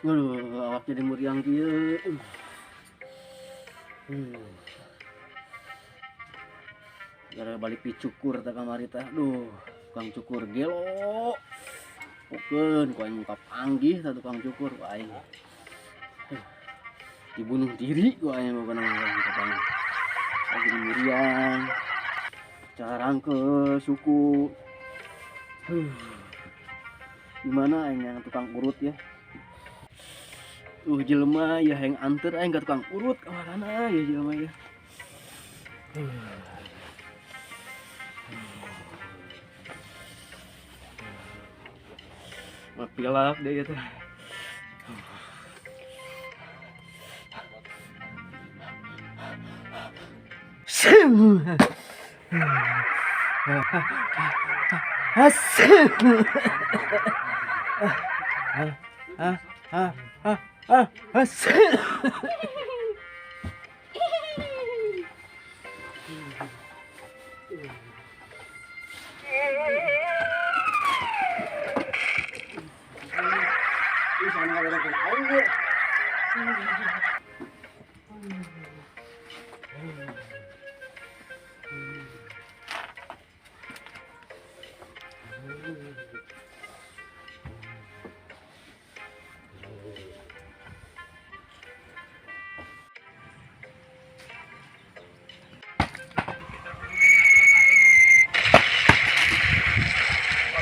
Aduh, awak jadi muriang kieu. Gara balik dicukur teh kamari teh. Aduh, tukang cukur gelo. Pokeun ku aing kapanggih tah tukang cukur ku aing. Dibunuh diri ku aing bukan kapanggih. Jadi muriang. Carangke suku. Gimana aing yang tukang urut ya? Jelema ya yang anter aing ka tukang urut kamarana ya jelema ya. Mapilak deh ya teh.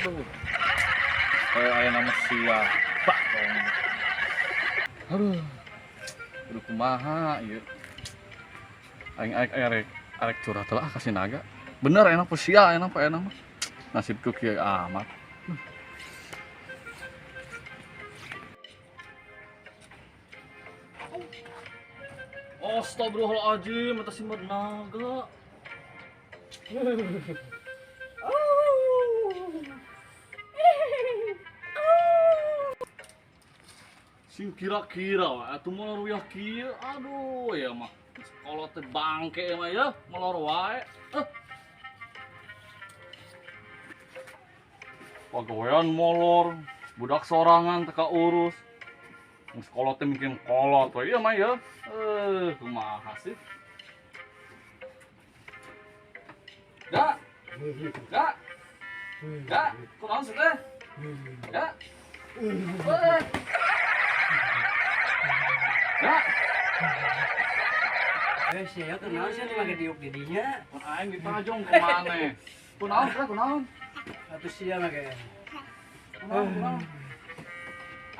Aduh, kayak aya nama siapa? Aduh, aduh kumaha ieu. Aing arek arek curhat lah ka si naga. Bener enak apa sia enak apa enak mah. Nasibku kieu amat. Astagfirullahaladzim, atas simbat naga. Sing kira-kira atuh molor uyah kieu, aduh ya mah. Kolot teh bangke mah ya, molor wae. Pagawean molor, budak sorangan teu kaurus. Geus kolot teh mungkin kolot we ieu mah ya. Kumaha sih? Ga. Ga. Ga, kunaon sih teh? Ga. Ga. Sia kunaon sia nu make diuk di dinya? Mun aing ditajong ke maneh. Kunaon teh kunaon? Atuh sia make. Kunaon kunaon?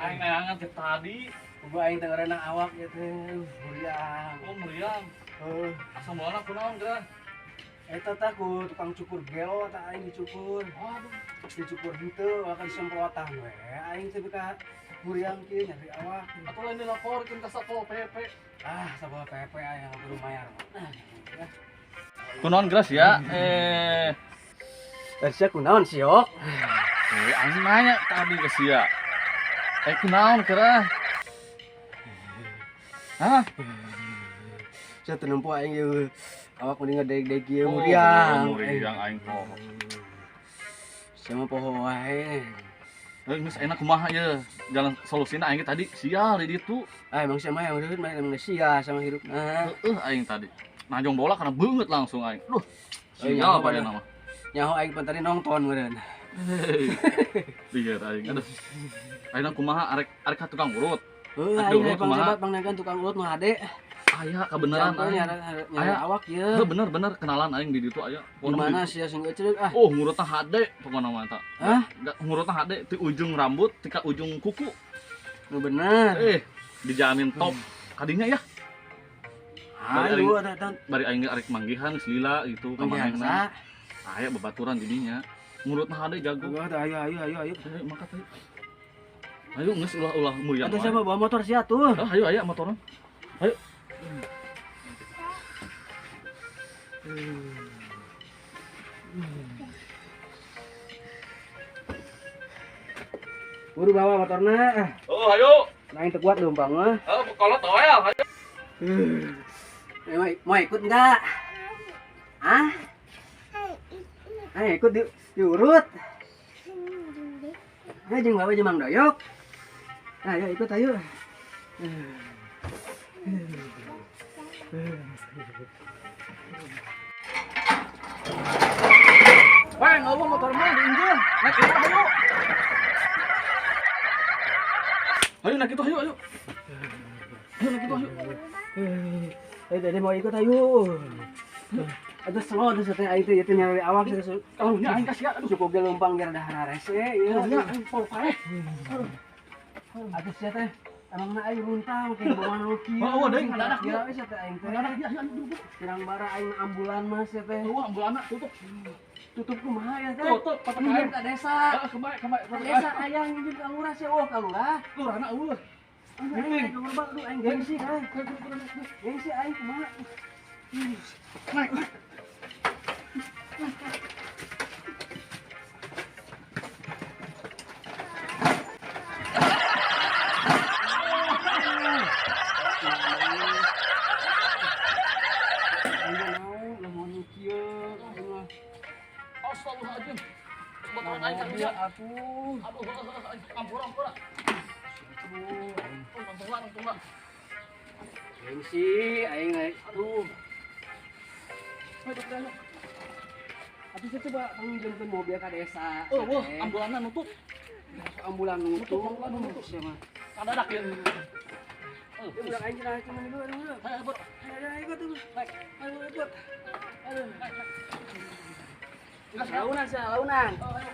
Aing neangan teh tadi. Kudu aing teh ngaranna awak ieu teh. Muriang. Oh, muriang. Heuh. Asa mulana kunaon geura? Eta tah ku tukang cukur gelo tah aing dicukur. Waduh, dicukur henteu akan disemprotan we. Aing teh beka muriang kieu nyari awak. Atuh lain dilaporkeun ka Satpol PP. Ah, Satpol PP aing kudu mayar. Nah, Kunaon geus ya? Sia kunaon siok? Aing nanya tadi ke sia. Kunaon geura? Hah? Sia teu nempo aing ieu. Awak mending ngedeg-deg ieu muriang. Muriang aing poho. Sia mah poho wae. Geus enak kumaha ieu? Jalan solusina aing tadi sial di ditu. Ah, emang sia mah yang hirup mah emang sia sama hirupna. Heueuh aing tadi. Najong bola karena beungeut langsung aing. Duh. Sial apa ya nama? Nyaho aing pan tadi nonton meureun. Lieur aing. Aduh. Aing kumaha arek arek ka tukang urut. Heuh, aing rek pangsebat pangnegan tukang urut nu hade. Aya kabeneran aing. Aya awak ieu. Heuh bener-bener kenalan aing di ditu aya. Di mana sia sing eceuk ah? Oh, ngurutna hade pokona mah eta. Hah? Ngurutna hade ti ujung rambut ti ka ujung kuku. Nu bener. Dijamin top. Kadinya ya. Ayo eta bari aing arek manggihan geus lila gitu ka manehna. Aya babaturan didinya. Ngurutna hade jago. Ayo ayo ayo ayo. Mangkat ayo. Ayo geus ulah-ulah muriang. Atuh siapa bawa motor sia tuh? Ah, ayo ayo motorna. Ayo. Buru bawa motorna. Oh, ayo. Nah, yang kuat leumpang mah. Oh, kalau toel, ayo. Mau ikut enggak? Ah? Ayo ikut diurut. Ayo jeung bawa jeung Mang Doyok. Ayo ikut ayo. Wah, ngomong motor mah diinjil. Naik itu ayo. Ayo naik itu ayo ayo. Ayo naik itu ayo. Ayo Dede mau ikut ayo. Aduh slow aduh teh aing teh ieu teh nyari awak Karunya aing kasihan aduh. Cukup ge leumpang geus rada harese ieu. Karunya aing pol paeh. Aduh sia teh emangna aing runtang kayak bawa nu kieu. Oh, deui ngadadak ieu sia teh aing teh. Ngadadak ieu ayo duduk. Pirang bara aing ambulan mah sia teh. Eueuh ambulanna tutup. Tutup kumaha ya teh? Tutup pakai kain ka desa. Heeh, kemae kemae Ka desa ayang jeung ka lurah sia oh ka lurah. Lurahna eueuh. Aing ka lurah aduh aing gengsi aing. Gengsi aing kumaha. Naik. Astagfirullahaladzim. Baturan aing karunya. Atuh. Aduh, ampura ampura. Aduh, Aduh, nongtong lah. Gengsi aing aduh. Aduh, aduh. Atuh saya coba panggilkeun mobil ka desa. Oh, wah, ambulanna nutup. Ambulan nutup. Ambulan nutup. Sia mah. Kadadak ieu. Ya budak aing cenah cuma dulu aduh. Ayo, bro. Ayo ayo ikut tuh. Naik. Ayo ikut. Aduh. Naik, naik. Launan sia, launan. Oh, ayo.